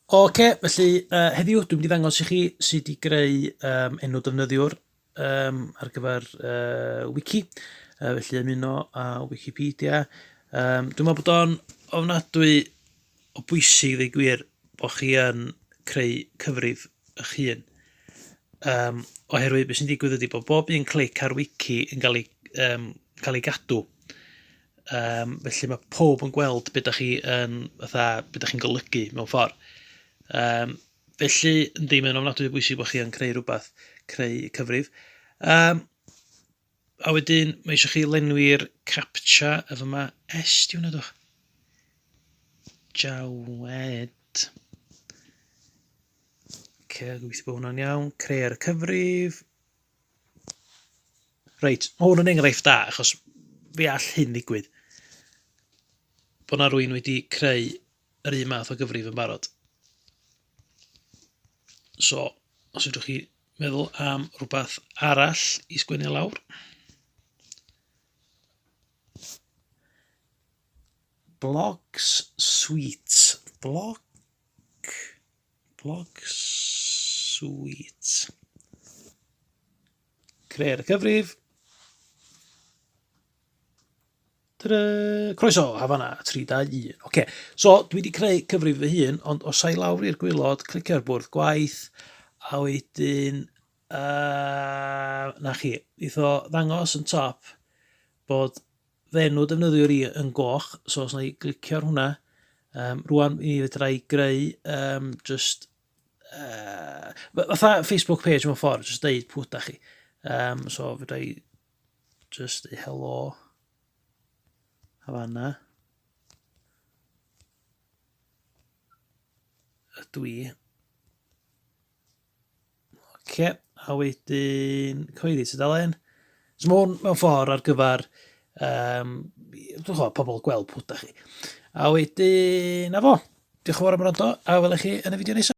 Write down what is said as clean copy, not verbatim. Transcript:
Oce, felly uh, heddiw dwi'n mynd i ddangos i chi sut i greu um, enw defnyddiwr um, ar gyfer uh, wiki. Uh, felly ymuno â Wikipedia. Um, dwi'n meddwl bod o'n ofnadwy o bwysig ddweud gwir bod chi yn creu cyfrif eich hun. Um, oherwydd beth sy'n digwydd ydy bod bob un clic ar wiki yn cael ei, um, cael ei gadw. Um, felly mae pob yn gweld beth ydych chi yn, fatha, beth ydych chi'n golygu mewn ffordd. Um, felly, yndi, mae'n ofnadwy o bwysig bod chi yn creu rhywbeth, creu cyfrif. Um, a wedyn, mae eisiau chi lenwi'r captcha efo yma. S, di hwnna dwch? Jawed. Oce, gobeithio bod hwnna'n iawn. Creu'r cyfrif. Reit, mae hwn yn enghraifft da, achos fe all hyn ddigwydd. Bod na rwy'n wedi creu yr un math o gyfrif yn barod. So, os ydych chi meddwl am rhywbeth arall i sgwennu lawr. Blogs Sweet. Blog Blog Sweet. Creu'r cyfrif. Tada! Croeso, Hafana, 3, 2, 1. Oce, so dwi wedi creu cyfrif fy hun, ond os ai lawr i'r gwylod, clicio ar bwrdd gwaith, a wedyn, uh, na chi, eitho ddangos yn top bod fy enw defnyddiwr i yn goch, so os na i glicio ar hwnna, um, rwan mi fedra i greu um, just, uh, fatha Facebook page mewn ffordd, just deud pwy da chi. Um, so fedra i just deud helo Havana. Ydw i. Oce, a wedyn cyhoeddi tudalen. So mae hwn mewn ffordd ar gyfer um, gwybod, pobl gweld pwy da chi. A wedyn, na fo. Diolch yn fawr am wrando, a welai chi yn y fideo nesaf.